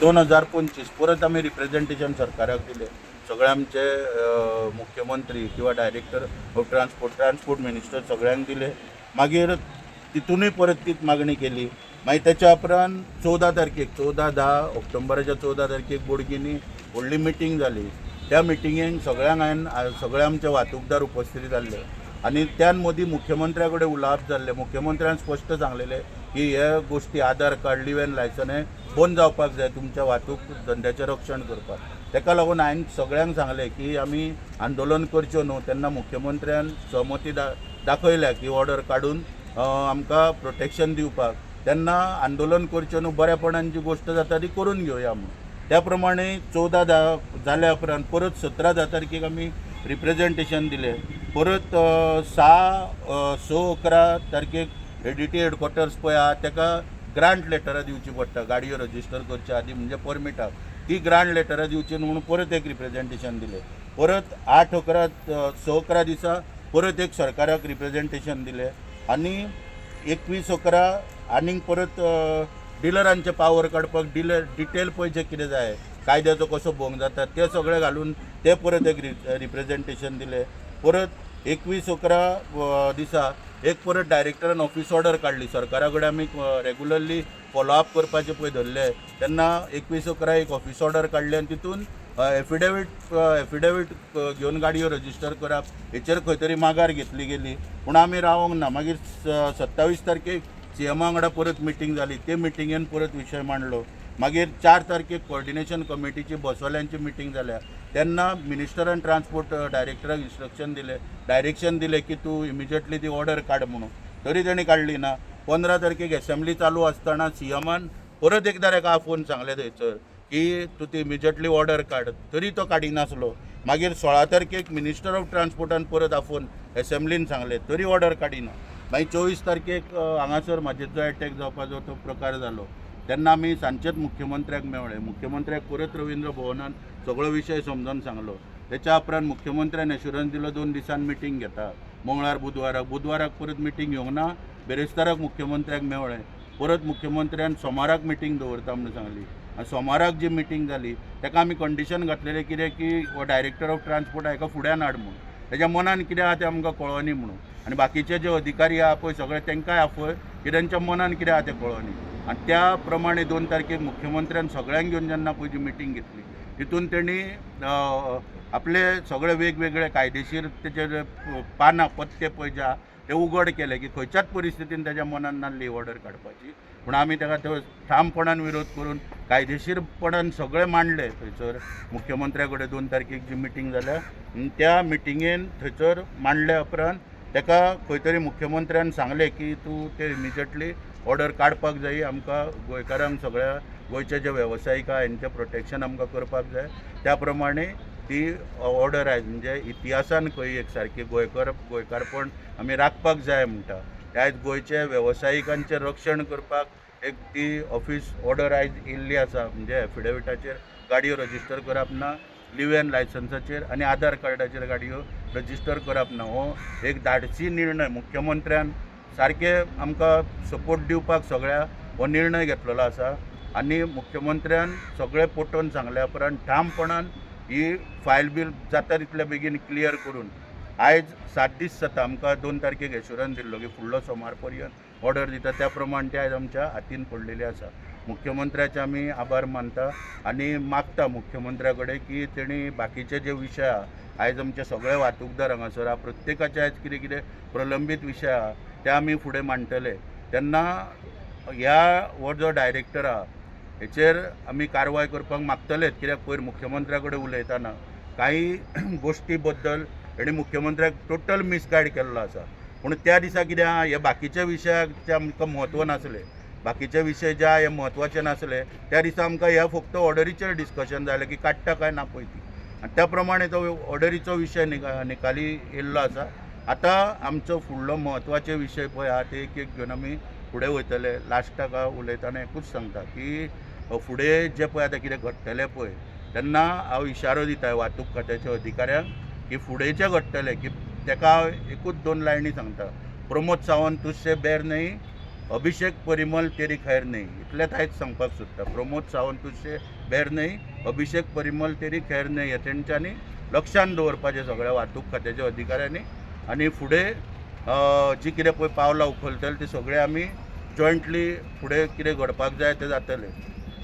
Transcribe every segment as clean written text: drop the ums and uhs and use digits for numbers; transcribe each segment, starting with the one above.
2025 परत आमी रिप्रेजेंटेशन सरकाराक दिलें. सगळे आमचे मुख्यमंत्री किंवा director of transport, transport minister, सगळ्यांक दिले. मागीर तितूनय परत तीच मागणी केली. मागीर तेच्या उपरांत 14 तारखेक, 14/10, ऑक्टोबराच्या 14 तारखेक बोडगिनी व्हडली मिटींग जाली. त्या मिटिंगेक सगळ्यांक हांवें, सगळे आमचे वाहतूकदार उपस्थित जाल्ले आनी त्यान मदीं मुख्यमंत्र्या कडेन उलोवप जाल्लें. मुख्यमंत्र्यान स्पश्ट सांगलेलें की हे गोश्टी, आधार कार्ड, लिव्ह एन लायसन हे बंद जावपाक जाय तुमच्या वाहतूक धंद्याचें रक्षण करपाक. तेका लागून हांवें सगळ्यांक सांगलें की आमी आंदोलन करच्यो न्हू. तेन्ना मुख्यमंत्र्यान सहमती दाखयल्या की ऑर्डर काडून आमकां प्रोटेक्शन दिवपाक. तेन्ना आंदोलन करचें न्हू, बऱ्यापणान जी गोश्ट जाता ती करून घेवया म्हणून. त्या प्रमाणे 14/10 जाल्या उपरांत परत 17/10 तारखेक आमी रिप्रेजेंटेशन दिलें. परत 6 11 तारखेक एडीटी हेडक्वॉर्टर्स पळय आहा, तेका ग्रांट लेटरां दिवची पडटा गाडयो रजिस्टर करच्या आदी, म्हणजे परमिटाक. ती ग्रांट लेटरां दिवची न्हू म्हणून परत एक रिप्रेजेंटेशन दिलें. परत 8/11, 6/11 दिसा परत एक सरकाराक रिप्रेजेंटेशन दिलें आनी 21/11 आनीक परत डिलरांचे पावर काडपाक, डिलर डिटेल पळय जे कितें जाय, कायद्याचो कसो भंग जाता ते सगळें घालून ते परत एक रिप्रेजेंटेशन दिलें. परत 21/11 दिसा एक परत डायरेक्टरान ऑफिस ऑर्डर काडली. सरकारा कडेन आमी रेगुलरली फॉलोअप करपाचें पळय धरलें, तेन्ना 21/11 एक ऑफिस ऑर्डर काडली आनी तितून एफिडेवीट घेवन गाडयो रजिस्टर करप हेचेर खंय तरी माघार घेतली गेली, पूण आमी रावोंक ना. मागीर 27 तारखेक सीएमा वांगडा परत मिटींग जाली. ते मिटिंगेन परत विशय मांडलो. मागीर 4 तारखेक कॉर्डिनेशन कमिटीची बसवाल्यांची मिटींग जाल्या. तेन्ना मिनिस्टरान ट्रान्सपोर्ट डायरेक्टराक इन्स्ट्रक्शन दिलें, डायरेक्शन दिलें की तूं इमिजिएटली ती ऑर्डर काड म्हणून. तरी तेणी काडली ना. 15 तारखेक एसेंब्ली चालू आसतना सीएमान परत एकदां तेका आफोवन सांगलें थंयसर की तूं ती इमिजिएटली ऑर्डर काड, तरी तो काडिनासलो. मागीर 16 तारखेक मिनिस्टर ऑफ ट्रान्सपोर्टान परत आफोवन एसेंब्लीन सांगलें, तरी ऑर्डर काडिना. मागीर 24 तारखेक हांगासर म्हाजेर जो एटॅक जावपाचो तो प्रकार जालो, तेन्ना आमी सांजचेच मुख्यमंत्र्याक मेळ्ळे. मुख्यमंत्र्याक परत रवींद्र भवनान सगळो विशय समजून सांगलो. तेच्या उपरांत मुख्यमंत्र्यान एश्युरन्स दिलो, 2 दिसान मिटींग घेता, मंगळार बुधवाराक. बुधवाराक परत मिटींग घेवंक ना. बेरेस्ताराक मुख्यमंत्र्याक मेळ्ळे. परत मुख्यमंत्र्यान सोमाराक मिटींग दवरता म्हणून सांगली आनी सोमाराक जी मिटींग जाली, तेका आमी कंडिशन घातलेलें कितें की हो डायरेक्टर ऑफ ट्रान्सपोर्ट हाका फुड्यान हाड म्हणून, तेज्या मनान कितें आहा तें आमकां कळोनी म्हणून, आनी बाकीचे जे अधिकारी आहा पळय सगळे तांकांय आफय की तेंच्या मनान कितें आहा तें कळोनी. आनी त्या प्रमाणे 2 तारखेक मुख्यमंत्र्यान सगळ्यांक घेवन जेन्ना पळय जी मिटींग घेतली, तितून तेणी आपले सगळे वेगवेगळे कायदेशीर तेचे जे पानां पत्ते पळय जे आहा ते उगड केले की खंयच्याच परिस्थितीन तेज्या मनान नासली ऑर्डर काडपाची. पूण आमी ताका तो ठामपणान विरोध करून कायदेशीरपणान सगळें मांडलें थंयसर मुख्यमंत्र्या कडेन. 2 तारखेक जी मिटींग जाल्या आनी त्या मिटिंगेन थंयसर मांडल्या उपरांत ताका खंय तरी मुख्यमंत्र्यान सांगलें की तूं ते इमिजिएटली ऑर्डर काडपाक जाय, आमकां गोंयकारांक, सगळ्या गोंयचे जे वेवसायीक आहा हेंचें प्रोटेक्शन आमकां करपाक जाय. त्या प्रमाणे ती ऑर्डर आयज, म्हणजे इतिहासान खंय एक सारकी गोंयकार, गोंयकारपण आमी राखपाक जाय म्हणटा, ते आयज गोंयचे वेवसायिकांचें रक्षण करपाक एक ती ऑफिस ऑर्डर आयज येयल्ली आसा. म्हणजे एफिडेविटाचेर गाडयो रजिस्टर करप ना, लिव्ह एन लायसन्साचेर आनी आधार कार्डाचेर गाडयो रजिस्टर करप ना. हो एक धाडसी निर्णय मुख्यमंत्र्यान सारके आमकां सपोर्ट दिवपाक सगळ्या हो निर्णय घेतलेलो आसा. आनी मुख्यमंत्र्यान सगळें पटोवन सांगल्या उपरांत ठामपणान ही फायल बील जाता तितले बेगीन क्लियर करून आयज 7 दीस जाता. आमकां 2 तारखेक एश्युरन्स दिल्लो की फुडलो सोमार पर्यंत ऑर्डर दिता, त्या प्रमाण ते आयज आमच्या हातीन पडलेली आसा. मुख्यमंत्र्याचे आमी आभार मानता आनी मागता मुख्यमंत्र्या कडेन की तेणी बाकीचे जे विशय आहा, आयज आमचे सगळे वाहतूकदार हांगासर आहा, प्रत्येकाचे आयज कितें कितें प्रलंबीत विशय आहा ते आमी फुडें मांडटले. तेन्ना ह्या हो जो डायरेक्टर आहा हेचेर आमी कारवाय करपाक मागतलेच, कित्याक पयर मुख्यमंत्र्या कडेन उलयतना काही गोश्टी बद्दल हेणी मुख्यमंत्र्याक टोटल मिसगायड केल्लो आसा. पूण त्या दिसा कितें आहा, हे बाकीच्या विशयाक आमकां म्हत्व नासलें, बाकीचे विशय जे आहा हे म्हत्वाचे नासले. त्या दिसा आमकां ह्या फक्त ऑर्डरीचेर डिस्कशन जालें की काडटा काय ना पळय ती, आनी त्या प्रमाणे तो ऑर्डरीचो विशय निकाली येयल्लो आसा. आतां आमचो फुडलो म्हत्वाचे विशय पळय आहा ते एक एक घेवन आमी फुडें वयतले. लास्टाक हांव उलयतना एकूच सांगता की फुडें जें पळय आतां कितें घडटलें पळय, तेन्ना हांव इशारो दिता वाहतूक खात्याच्या अधिकाऱ्यांक की फुडें जें घडटलें की तेका हांव एकूच दोन लायनी सांगता: प्रमोद सावंत तुझसे बैर नहीं. अभिषेक परिमल तेरी खैर नहीं, इतलेंच आयज सांगपाक सोदता. प्रमोद सावंत तुझसे बैर नहीं, अभिषेक परिमल तेरी खैर नहीं, हें तेंच्यांनी लक्षान दवरपाचें सगळ्या वाहतूक खात्याच्या अधिकाऱ्यांनी. आनी फुडें जी कितें पळय पावलां उखलतले ती सगळें आमी जॉयंटली फुडें कितें घडपाक जाय तें जातलें.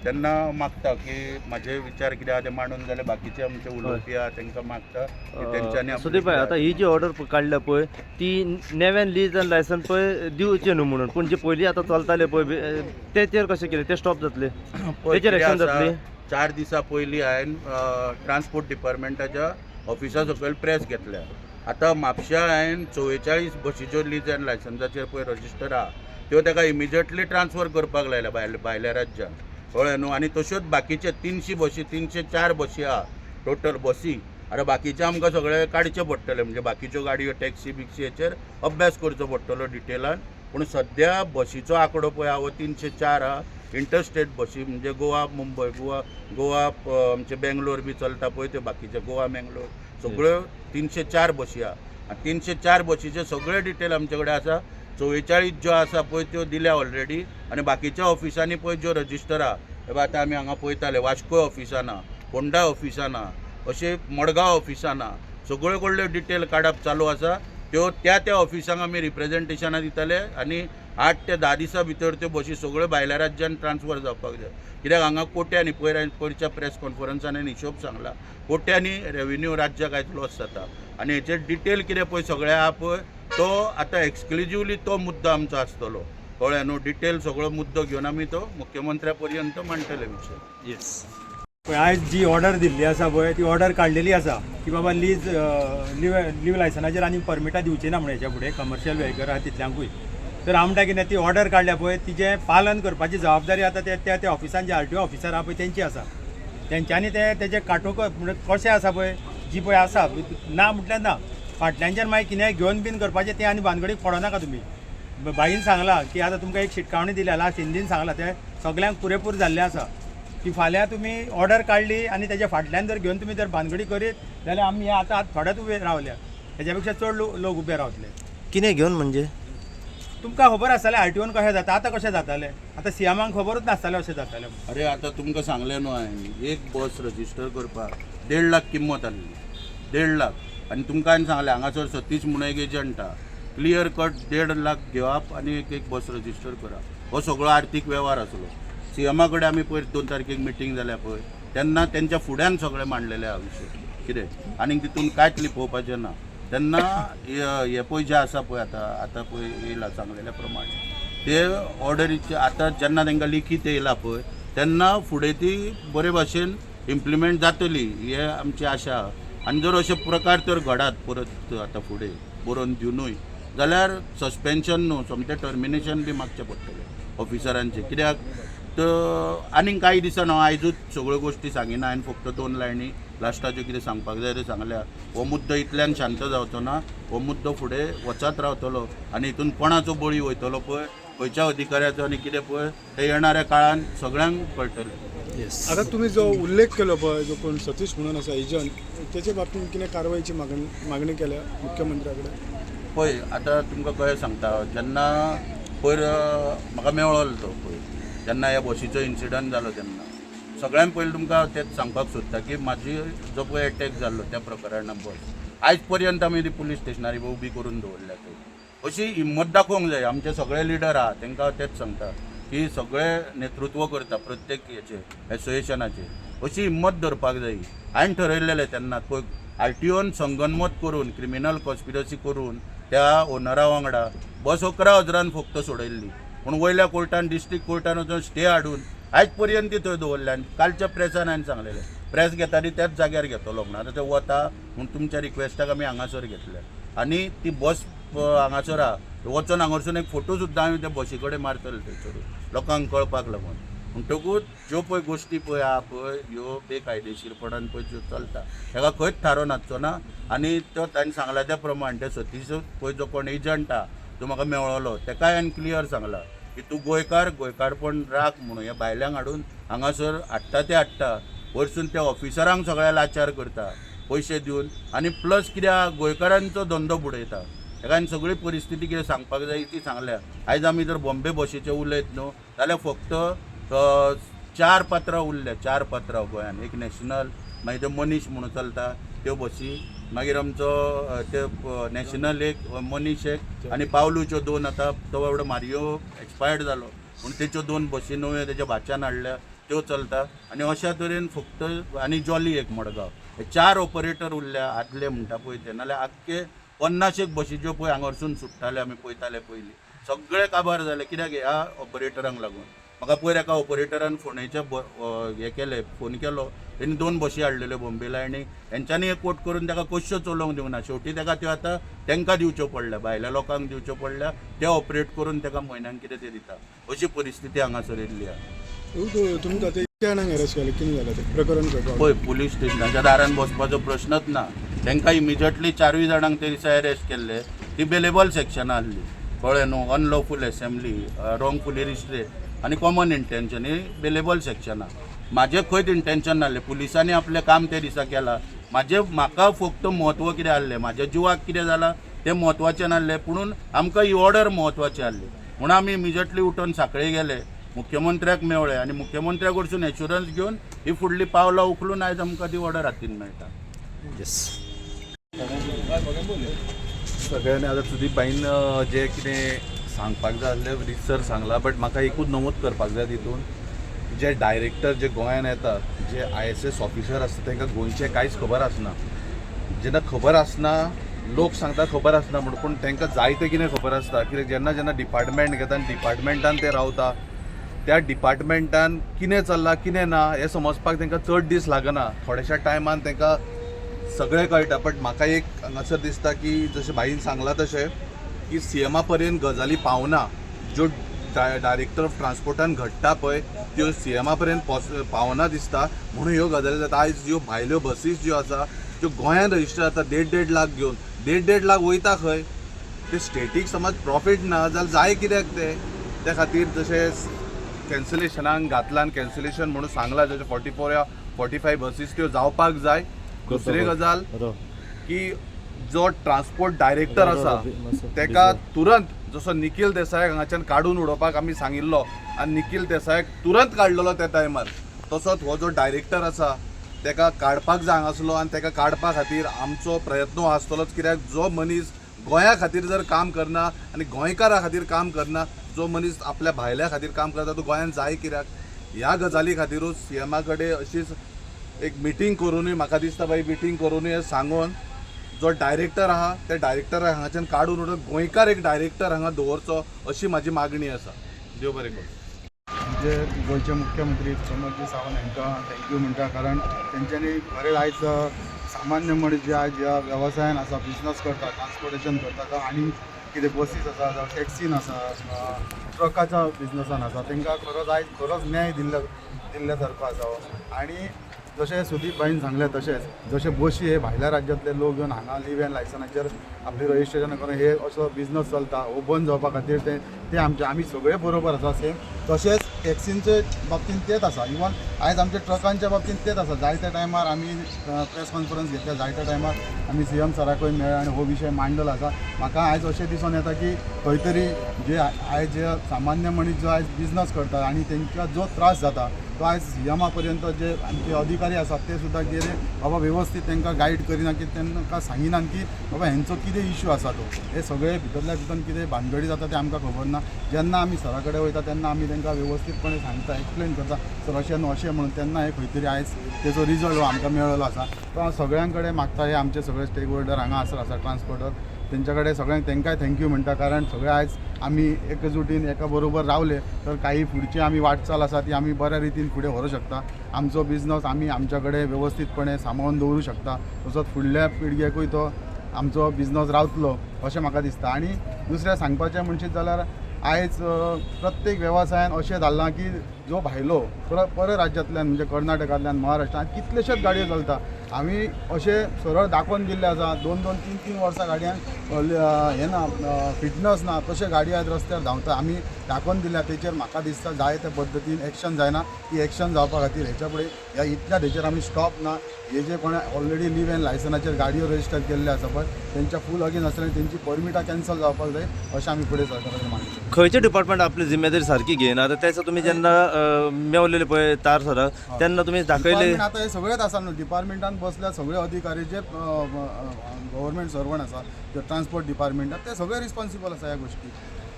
तेन्ना मागता की म्हाजे विचार कितें आहा ते मांडून जाल्यार बाकीचे आमचे उलोवपी आहा तांकां मागता की तेंच्यांनी आपले सुदीप भाई, कितें आतां ही जी ऑर्डर काडल्या पळय ती नव्यान लीज आनी लायसन पळय दिवचें न्हू म्हणून, पूण जे पयलीं आतां चलताले पळय तेचेर कशें कितें ते स्टॉप जातले? पळय तेचेर कितें एक्शन आसा, जातली? 4 दिसां पयलीं हांवें ट्रान्सपोर्ट डिपार्टमेंटाच्या ऑफिसा सकयल प्रेस घेतल्या. आतां म्हापश्या हांवें 44 बशीच्यो लीज आनी लायसन्साचेर पळय रजिस्टर आहा त्यो ताका इमिजिएटली ट्रान्सफर करपाक लायल्या भायल्या राज्यान, कळ्ळें न्हू. आनी तश्योच बाकीचे 300 बशी, 304 बशी आहा टोटल बसी. आतां बाकीचे आमकां सगळे काडचे पडटले, म्हणजे बाकीच्यो गाडयो टॅक्सी बिक्सी हेचेर अभ्यास करचो पडटलो डिटेलान. पूण सद्या बशीचो आंकडो पळय आहा हो 304 आहा. इंटरस्टेट बशी म्हणजे गोवा मुंबय, गोवा गोवा आमचे बेंगलोर बी चलता पळय त्यो बाकीचे गोवा मेंगलोर सगळ्यो 304 बशी आहा. आनी 304 बशीचे सगळे डिटेल आमचे कडेन आसा. 44 ज्यो आसा पळय त्यो दिल्या ऑलरेडी. आनी बाकीच्या ऑफिसांनी पळय ज्यो रजिस्टर आहा, हे आतां आमी हांगा पळयताले वास्को ऑफिसान आहा, फोंडा ऑफिसान आहा, अशें मडगांव ऑफिसान आहा, सगळ्यो कडल्यो डिटेल काडप चालू आसा. त्यो त्या त्या ऑफिसांक आमी रिप्रेजेंटेशनां दितले आनी 8 ते 10 दिसां भितर त्यो बशी सगळ्यो भायल्या राज्यान ट्रान्सफर जावपाक जाय. कित्याक हांगा कोट्यांनी पयर हांवें पयरच्या प्रेस कॉन्फरन्सान हांवें हिशोब सांगला, कोट्यांनी रेवेन्यू राज्याक आयज लॉस जाता. आनी हेचेर डिटेल कितें पळय सगळें आहा पळय तो आतां एक्सक्लुजिवली तो मुद्दो आमचो आसतलो, कळ्ळें न्हू. डिटेल सगळो मुद्दो घेवन आमी तो मुख्यमंत्र्या पर्यंत मांडटले विशय. येस. पळय आयज जी ऑर्डर दिल्ली आसा पळय ती ऑर्डर काडलेली आसा की बाबा लीज लीव लायसनाचेर आनी परमिटां दिवची ना म्हणून हेच्या फुडें कमर्शियल व्हेकल आहा तितल्यांकूय. तर आमकां कितें ती ऑर्डर काडल्या पळय तिजें पालन करपाची जबाबदारी आतां ते त्या त्या ऑफिसान जे आरटीओ ऑफिसर आहा पळय तेंची आसा. तेंच्यांनी ते तेजे काटोकर म्हणजे कशें आसा पळय जी पळय आसा ना म्हटल्यार ना, फाटल्यानच्यान मागीर कितेंय घेवन बीन करपाचें तें आनी भानगडीक पडनाका तुमी. बाईन सांगलां की आतां तुमकां एक शिटकावणी दिल्या, लास्ट हिंदीन सांगलां तें सगल्यांक पुरेपूर जाल्लें आसा की फाल्यां तुमी ऑर्डर काडली आनी तेज्या फाटल्यान जर घेवन तुमी जर भानगडी करीत जाल्यार आमी हे आतां थोडेच उबे रावल्या, हेज्या पेक्षा चड लोक उबे रावतले. कितें घेवन म्हणजे? तुमकां खबर आसतालें आरटीओन कशें जाता, आतां कशें जातालें, आतां सीएमाक खबरूच नासतालें अशें जातालें. अरे आतां तुमकां सांगलें न्हू हांवें, एक बस रजिस्टर करपाक 1.5 लाख किंमत आहली, 1.5 लाख. आनी तुमकां हांवें सांगलें हांगासर सतीश म्हणून एक एजंट आहा, क्लियर कट 1.5 लाख घेवप आनी एक एक बस रजिस्टर करप, हो सगळो आर्थीक वेव्हार आसलो. सीएमा कडेन आमी पयर 2 तारखेक मिटींग जाल्या पळय तेन्ना तेंच्या फुड्यान सगळें मांडलेलें आहा विशय कितें, आनीक तितून कांयच लिपोवपाचें ना. तेन्ना हे पळय जे आसा पळय आतां आतां पळय येयला सांगलेल्या प्रमाणे ते ऑर्डरीचे आतां जेन्ना तांकां लिखीत येयला पळय तेन्ना फुडें ती बरे भाशेन इम्प्लिमेंट जातली हे आमची आशा आहा. आनी जर अशे प्रकार तर घडात परत आतां फुडें बरोवन दिवनूय जाल्यार सस्पेन्शन न्हू सोमतें टर्मिनेशन बी मागचें पडटलें ऑफिसरांचें. कित्याक तर आनीक कांय दिसान हांव आयजूच सगळ्यो गोश्टी सांगिना, हांवें फक्त 2 लायनी लास्टाच्यो कितें सांगपाक जाय तें सांगल्या. हो मुद्दो इतल्यान शांत जावचो ना, हो मुद्दो फुडें वचत रावतलो आनी हितून कोणाचो बळी वयतलो पळय, खंयच्या अधिकाऱ्याचो आनी कितें पळय तें येणाऱ्या काळान सगळ्यांक कळटलें. येस. आता तुम्ही जो उल्लेख केलो पळय, जो कोण सतीश म्हणून आसा एजंट, तेचे बाबतींत कितें कारवायची मागणी केल्या मुख्यमंत्र्या कडेन? पळय आतां तुमकां कशें सांगता, जेन्ना पयर म्हाका मेळ्ळो तो पळय जेन्ना ह्या बशीचो इन्सिडंट जालो तेन्ना सगळ्यान पयलीं तुमकां तेंच सांगपाक सोदता की म्हाजी जो पळय एटॅक जाल्लो त्या प्रकरणान बस आयज पर्यंत आमी ती पुलीस स्टेशनार उबी करून दवरल्या थंय. अशी हिम्मत दाखोवंक जाय. आमचे सगळे लिडर आहा तांकां तेंच सांगता की सगळे नेतृत्व करता प्रत्येक हेचे एसोसिएशनाचे, अशी हिम्मत धरपाक जाय. हांवें ठरयलेलें तेन्ना पळय आरटीओन संगनमत करून क्रिमिनल कॉन्स्पिरसी करून त्या ओनरा वांगडा बस 11,000 फक्त सोडयल्ली, पूण वयल्या कोर्टान डिस्ट्रिक्ट कोर्टान वचून स्टे हाडून आयज पर्यंत ती थंय दवरल्या. आनी कालच्या प्रेसान हांवें सांगलेलें प्रेस घेता ती त्याच जाग्यार घेतलो म्हणून आतां ते वता म्हूण तुमच्या रिक्वेस्टाक आमी हांगासर घेतले. आनी ती बस हांगासर आहा, वचोन हांगासून एक फोटो सुद्दां आमी त्या बशी कडेन मारतले थंयसर लोकांक कळपाक लागून. म्हणटकूच ज्यो पळय गोश्टी पळय आहा पळय ह्यो बेकायदेशीरपणान पळय ज्यो चलता हेका खंयच थारो नाचचो ना. आनी तो ताणें सांगला त्या प्रमाण ते सतीश पळय जो कोण एजंट आहा जो म्हाका मेळ्ळो तेकाय हांवें क्लियर सांगला की तूं गोंयकार, गोंयकारपण राख म्हणून ह्या भायल्यांक हाडून हांगासर हाडटा ते हाडटा, वयरसून त्या ऑफिसरांक सगळ्या लाचार करता पयशे दिवन, आनी प्लस कित्याक गोंयकारांचो धंदो बुडयता. ताका हांवें सगळी परिस्थिती कितें सांगपाक जाय ती सांगल्या. आयज आमी जर बॉम्बे बशीचें उलयत न्हू जाल्यार फक्त 4 पात्रां उरल्या, 4 पात्रां गोंयान. एक नॅशनल, मागीर त्यो मनीष म्हणून चलता त्यो बसी, मागीर आमचो ते नॅशनल एक, मनीष एक आनी पावलूच्यो 2. आतां तो बाबडो मारियो एक्सपायर्ड जालो पूण तेच्यो 2 बसी नव्यो तेच्या भाच्यान हाडल्या त्यो चलता. आनी अशा तरेन फक्त आनी जॉली एक मडगांव, हे 4 ऑपरेटर उरल्या आदले म्हणटा पळय ते. नाल्यार आख्खे 50 एक बशीच्यो पळय हांगारसून सुट्टाले आमी पळयताले पयलीं, सगळे काबार जाले कित्याक ह्या ऑपरेटरांक लागून. म्हाका पयर एका ऑपरेटरान फोंडेच्या हें केलें, फोन केलो, तेणी 2 बशी हाडलेल्यो बॉम्बेला आनी हेंच्यांनी एक कोट करून ताका कश्यो चलोवंक दिवंक ना. शेवटी ताका त्यो आतां तांकां दिवच्यो पडल्या, भायल्या लोकांक दिवच्यो पडल्या, ते ऑपरेट करून ताका म्हयन्याक कितें ते दिता. अशी परिस्थिती हांगासर येयल्ली आहा. तुमकां आतां कितल्या जाणांक अरेस्ट केलें, कितें जालें तें प्रकरण करपाक? पळय, पुलीस स्टेशनाच्या दारान बसपाचो प्रश्नच ना. तांकां इमिजिएटली 4 जाणांक ते दिसा अरेस्ट केल्ले. ती बेलेबल सेक्शनां आसली, कळ्ळें न्हू, अनलॉफूल एसेंब्ली, रॉंगफुली रिस्ट्रेट आनी कॉमन इंटेन्शन ही बेलेबल सेक्शनां. म्हाजें खंयच इंटेन्शन नासलें. पुलिसांनी आपलें काम ते दिसा केलां. म्हाजें म्हाका फक्त म्हत्व कितें आहलें, म्हाज्या जिवाक कितें जालां तें म्हत्वाचें नासलें, पुणून आमकां ही ऑर्डर म्हत्वाची आहली म्हणून आमी इमिजिएटली उठून सांखळे गेले, मुख्यमंत्र्याक मेवळे आनी मुख्यमंत्र्या कडसून एश्युरन्स घेवन ही फुडली पावलां उखलून आयज आमकां ती ऑर्डर हातीन मेळटा. सगळ्यांनी आतां सुदीप भाईन जें कितें सांगपाक जाय आसलें रितसर सांगलां, बट म्हाका एकूच नमूद करपाक जाय तितून, जे डायरेक्टर जे गोंयान येता, जे ISS officer आसता, तांकां गोंयचें कांयच खबर आसना. जेन्ना खबर आसना, लोक सांगता खबर आसना म्हूण, पूण तांकां जायतें कितें खबर आसता. कित्याक जेन्ना जेन्ना डिपार्टमेंट घेता आनी डिपार्टमेंटान ते रावता, त्या डिपार्टमेंटान कितें चल्लां कितें ना हें समजपाक तांकां चड दीस लागना. थोड्याशा टायमान तांकां सगळें कळटा. बट म्हाका एक हांगासर दिसता की जशें भाईन सांगलां तशें की सीएमा पर्यंत गजाली पावना. ज्यो डायरेक्टर ऑफ ट्रान्सपोर्टान घडटा पळय त्यो सीएमा पर्यंत पावना दिसता, म्हणून ह्यो गजाली जाता. आयज ज्यो भायल्यो बसीस ज्यो आसा ज्यो गोंयान रजिस्टर जाता 1.5-1.5 लाख घेवन, 1.5-1.5 लाख वयता खंय? ते स्टेटीक समज प्रॉफीट ना जाल्यार जाय कित्याक ते? त्या खातीर जशें कॅन्सलेशनाक घातलां, कॅन्सलेशन म्हणून सांगलां, जशें 44 या 45 बसीस त्यो जावपाक जाय. दुसरी गजाल की जो ट्रान्सपोर्ट डायरेक्टर आसा तेका तुरंत जसो निखील देसायाक हांगाच्यान काडून उडोवपाक आमी सांगिल्लो आनी निखील देसायाक तुरंत काडलेलो त्या टायमार, तसोच हो जो डायरेक्टर आसा तेका काडपाक जाय हांगासलो आनी तेका काडपा खातीर आमचो प्रयत्न आसतलोच. कित्याक जो मनीस गोंया खातीर जर काम करना आनी गोंयकारा खातीर काम करना, जो मनीस आपल्या भायल्या खातीर काम करता, तो गोंयान जाय कित्याक? ह्या गजाली खातीरूच सीएमा कडेन अशीच एक मिटींग करुनूय, म्हाका दिसता बाई मिटींग करुनूय सांगून जो डायरेक्टर आहा त्या डायरेक्टराक हांगाच्यान काडून उडोवन गोंयकार एक डायरेक्टर हांगा दवरचो अशी म्हाजी मागणी आसा. देव बरें करूं. म्हणजे गोंयचे मुख्यमंत्री प्रमोदजी सावंत हांकां thank you म्हणटा, कारण तेंच्यांनी खरें आयज सामान्य मनीस जे आयज ह्या वेवसायान आसा, बिजनस करता, ट्रान्सपोर्टेशन करता आनी कितें बसीस आसा जावं टॅक्सीन आसा, ट्रकाच्या बिजनसान आसा, तांकां खरोच आयज खरोच न्याय दिल्ल्या सारको आसा हो. आनी जशें सुदीप भाईन सांगलें तशेंच जशें बशी हे भायल्या राज्यांतले लोक येवन हांगा लिव एन लायसनाचेर आपली रजिस्ट्रेशन करून हे असो बिजनस चलता, हो बंद जावपा खातीर ते ते आमचे आमी सगळे बरोबर आसा सेम. तशेंच टॅक्सींचे बाबतींत तेंच आसा, इवन आयज आमच्या ट्रकांच्या बाबतींत तेंच आसा. जायत्या टायमार आमी प्रेस कॉन्फरन्स घेतल्या, जायत्या टायमार आमी सीएम सराकूय मेळ्ळे आनी हो विशय मांडलेलो आसा. म्हाका आयज अशें दिसून येता की खंय तरी जे आयज जे सामान्य मनीस जो आयज बिजनस करता आनी तांकां जो त्रास जाता तो आयज सीएमा पर्यंत जे आमचे अधिकारी आसात ते सुद्दां गेले बाबा वेवस्थीत तांकां गायड करिना की तांकां सांगिनात की बाबा हेंचो कितें इश्यू आसा तो, हे सगळे भितरल्या भितर कितें भानगडी जाता तें आमकां खबर ना. जेन्ना आमी सरा कडेन वयता तेन्ना आमी तांकां वेवस्थीतपणे सांगता, एक्सप्लेन करता, सर अशें न्हू अशें म्हणून, तेन्ना हे खंय तरी आयज तेजो रिजल्ट हो आमकां मेळ्ळो आसा. तो हांव सगळ्यां कडेन मागता, हे आमचे सगळे स्टेक होल्डर हांगा आसर आसा ट्रान्सपोर्टर, तेंच्या कडेन सगळ्यांक तांकांय thank you म्हणटा, कारण सगळे आयज आमी एकजुटीन एका बरोबर रावले तर काही फुडची आमी वाटचाल आसा ती आमी बऱ्या रितीन फुडें व्हरूंक शकता. आमचो बिजनस आमी आमच्या कडेन वेवस्थीतपणे सांबाळून दवरूंक शकता, तसोच फुडल्या पिळगेकूय तो आमचो बिजनस रावतलो अशें म्हाका दिसता. आनी दुसरें सांगपाचें म्हणशीत जाल्यार आयज प्रत्येक वेवसायान अशें जालां की जो भायलो पर राज्यांतल्यान म्हणजे कर्नाटकांतल्यान, महाराष्ट्रांत कितलेशेच गाडयो चलता. आमी अशें सरळ दाखोवन दिल्लें आसा, दोन दोन तीन तीन वर्सां गाडयांक हें ना, फिटनस ना, तशे गाडयो आयज रस्त्यार धांवता. आमी दाखोवन दिल्या तेचेर म्हाका दिसता जाय त्या पद्दतीन एक्शन जायना. ती एक्शन जावपा खातीर हेच्या फुडें ह्या इतल्या हेचेर आमी स्टॉप ना. हे जे कोणें ऑलरेडी लीव एन्ड लायसनाचेर गाडयो रजिस्टर केल्ले आसा पळय, तेंच्या फूल अगेन आसतना तेंची परमिटां कॅन्सल जावपाक जाय, अशें आमी फुडें सरकारा कडेन मागणी करता. खंयचे डिपार्टमेंट आपली जिम्मेदारी सारकी घेयना? आतां तेचा तुमी जेन्ना मेवलेले पळय तार सराक, तेन्ना तुमी दाखयले? डिपार्टमेंट आतां हे सगळेच आसा न्हू, डिपार्टमेंटान बसल्या सगळे अधिकारी जे गव्हर्मेंट सर्वंट आसा, जे ट्रान्सपोर्ट डिपार्टमेंटान, ते सगळे रिस्पॉन्सिबल आसा ह्या गोश्टी.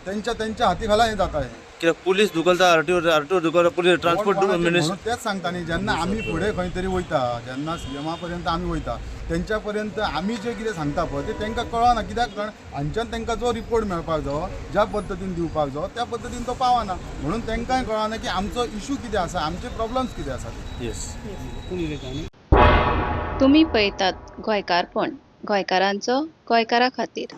तेंच्या तेंच्या हाती खाला हें जाता हें. कित्याक पुलीस धुकलता, आरटीओ धुकलता, पुलीस ट्रान्सपोर्ट कोणाचें मिनिस्टर. म्हणून तेच सांगता न्ही, जेन्ना आमी फुडें खंय तरी वयता, जेन्ना सीएमा पर्यंत आमी वयता, तेंच्या पर्यंत आमी जें कितें सांगता पळय तें तांकां कळना. कित्याक? कारण हांच्यान तांकां जो रिपोर्ट मेळपाक जावो, ज्या पद्दतीन दिवपाक जावो, त्या पद्दतीन तो पावना. म्हणून तांकांय कळना की आमचो इशू कितें आसा, आमचे प्रॉब्लम्स कितें आसा ते. येस. तुमी पळयतात गोंयकारपण, गोंयकारांचो गोंयकारा खातीर.